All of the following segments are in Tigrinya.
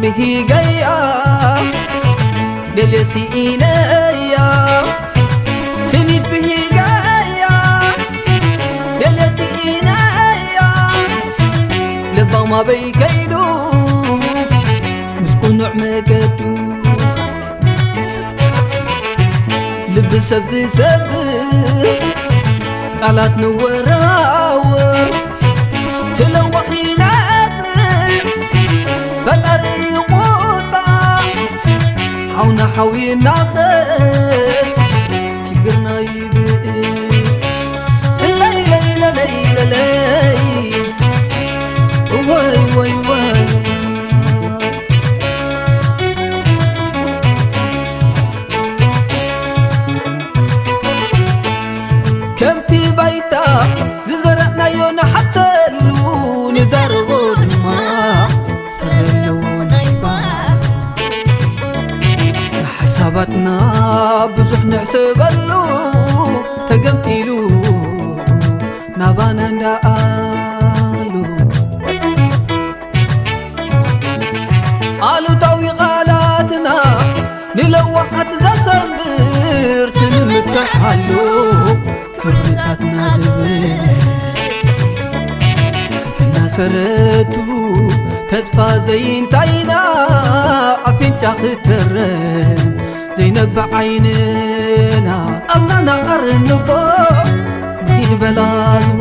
ብሂገያ ደልየ ስኢነያ፣ ስኒት ብሂገያ ደልየ ስኢነያ፣ ልባም ኣበይ ከይዱ ምስ ቅኑዕ መገዱ። ልቢ ሰብ ዝሰብር ቃላት ንወራወር፣ ትለዋሕ ይነብዕ ፈጣሪ ቁጣ። ሓውና ሓው ይናኸስ ችግርና ይብእስ። ስለይ ለይ ለለይ ለለይ፣ ወይ ወይ ወይ። ከምቲ ባይታ ዝዘራእናዮ ንሓፍሰሉ፣ ንዛረቦ ድማ ፍረ ኣለዎ ናይ ባር። ንሓሳባትና ብዙሕ ንሕሰበሉ፣ ተገምጢሉ ናባና እንዳኣሉ። ኣሉታዊ ቃላትና ንለዋሓት ዘሰንብር፣ ክንምክሓሉ ክብርታትና ዝብል። ስንፍና ሰረቱ ተስፋ ዘይንታይና፣ ኣፍንጫ ክተረም ዘይነብዕ ዓይንና፣ ኣላና ኣርንቦ ንኺድ በላዝቦ።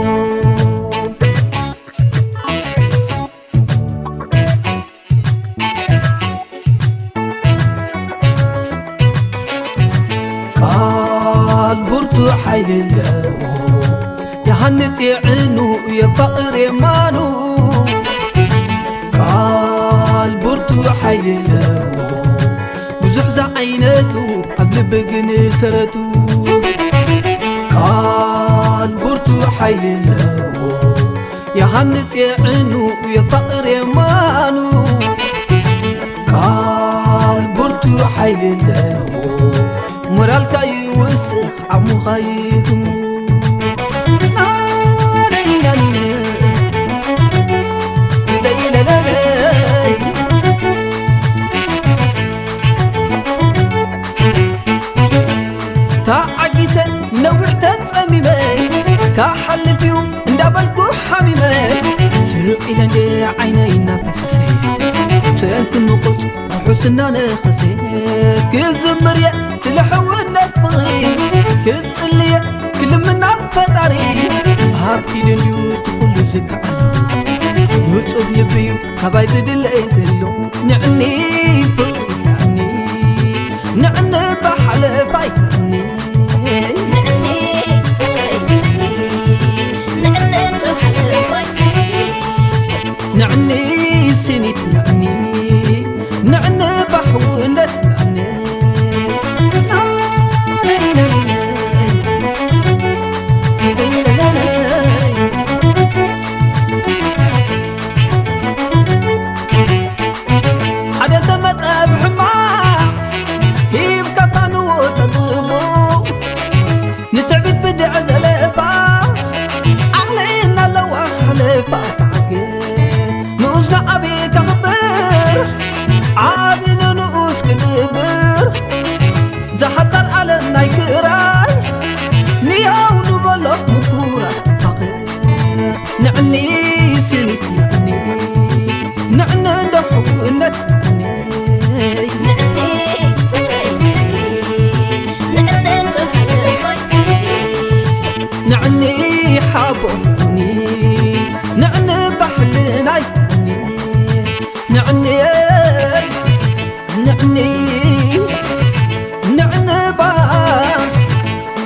ቃል ብርቱዕ ሓይሊ ኣለዎ፣ የሃንጽ የዕኑ፣ የፋቕር የማኑ። ቃል ብርቱዕ ሓይሊ ኣለዎ፣ ብዙሕ ዝዓይነቱ፣ ኣብ ልቢ ግን ሰረቱ። ቃል ብርቱዕ ሓይሊ ኣለዎ፣ የሃንጽ የዕኑ፣ የፋቕር የማኑ። ቃል ብርቱዕ ሓይሊ ኣለዎ፣ ሞራልካ ይውስኽ፣ ዓቕምኻ ይትሙ። ናነይ ናኒነ፣ ለይለለለይ። ተዓጊሰ ነዊሕ ተጸሚመ፣ ክሓልፍ እዩ እንዳበልኩ ሓሚመ፣ ስቕ ኢለ እንደ ዓይነይ እናፈሰሰ፣ ብሰንኪ ንቑጽ ርሑስ እናነኸሰ፣ ክዝምር እየ ስለ ሕውነት ፍቕሪ፣ ክጽሊ እየ ክልምና ፈጣሪ፣ ኣብ ኢዱ እንድዩ እቲ ኩሉ ዝከኣሎ፣ ንጹህ ልቢ እዩ ካባይ ዝድለይ ዘሎ። ንዕኒ ፍቕሪ ንዕኒ፣ ንዕኒ ብሓለፋይ ንዕኒ፣ ንዕኒ ፍቕሪ ንዕኒ፣ ንዕኒ ብሓለፋይ ንዕኒ፣ ስኒት ንዕኒ፣ ንዕኒ ብሕውነት ንዕኒ። ሓደ ተመጸ ብሕማቕ ሂብካታ ንወጸ ጽቡቕ፣ ንትዕቢት ብድዐ ዘለፋ፣ ዓቕሊ እናለዋ ሓለፋ ተዓገስ። ንኡስ ንዓቢ ከኽብር፣ ዓቢ ንንኡስ ክግብር፣ ዝሓጻር ዓለም ናይ ክራይ፣ ንያው ንበሎ ምኩራት ፋኽር። ንዕኒ ስኒት ንዕኒ፣ ንዕኒ እንዶ ሕውነት ንዕኒ፣ ንዕኒ ሓቦ ንዕኒ፣ ንዕኒ ባሕልናይ ንዕኒ፣ ንዕኒ፣ ንዕኒ፣ ንዕኒ ባ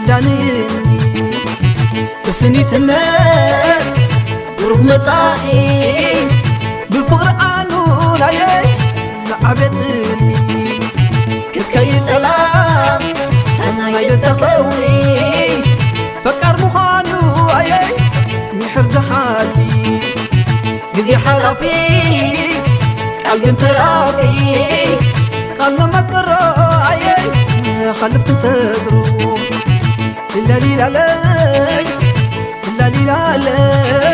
ዳኒ። ስኒትነት ብሩህ መጻኢ ብፍቕሪ ኣኑናየ ዝዓበየ ጽልኢ ክትከይ ጸላም ናይ ደስታ ከውሪ ፈቃር ምዃኑ ኣየ ምሕር ዝሓሊ ግዜ ሓላፊ ቃል ግን ተራፊ ቃል ነመቅሮ ኣየ ኻልፍ ክንሰግሩ ስለሊላለይ ስለሊላለይ